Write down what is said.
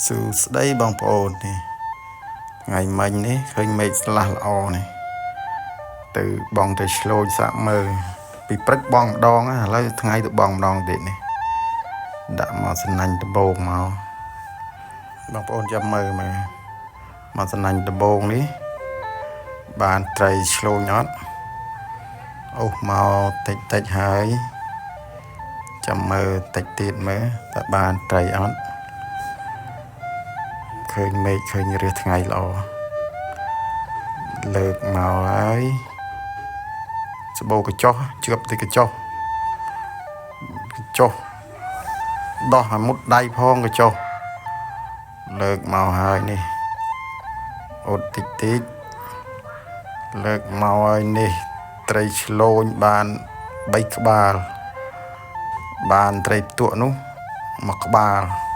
សួស្តីបងប្អូននេះថ្ងៃមិញនេះឃើញមេឃស្លាស់ល្អនេះទៅបងទៅឆ្លូញសាក់មើលពីព្រឹកបងម្ដងឥឡូវថ្ងៃទៅបងម្ដងទៀតនេះដាក់មកសំណាញ់ដបងមកបងប្អូនចាំមើលមើលមកសំណាញ់ដបងនេះបានត្រីឆ្លូញអត់អូសមកតិចតិចហើយចាំមើលតិចទៀតមើលតើបានត្រីអត់ឃើញមេឃឃើញរះថ្ងៃល្អលើកមកហើយសបោកញ្ចុះជឿបតិចកញ្ចុះកញ្ចុះដោះឲ្យមុតដៃផងកញ្ចុះលើកមកហើយនេះអត់តិចតិចលើកមកហើយនេះត្រីឆ្លូញបាន3ក្បាលបានត្រីផ្ទក់នោះមួយក្បាល។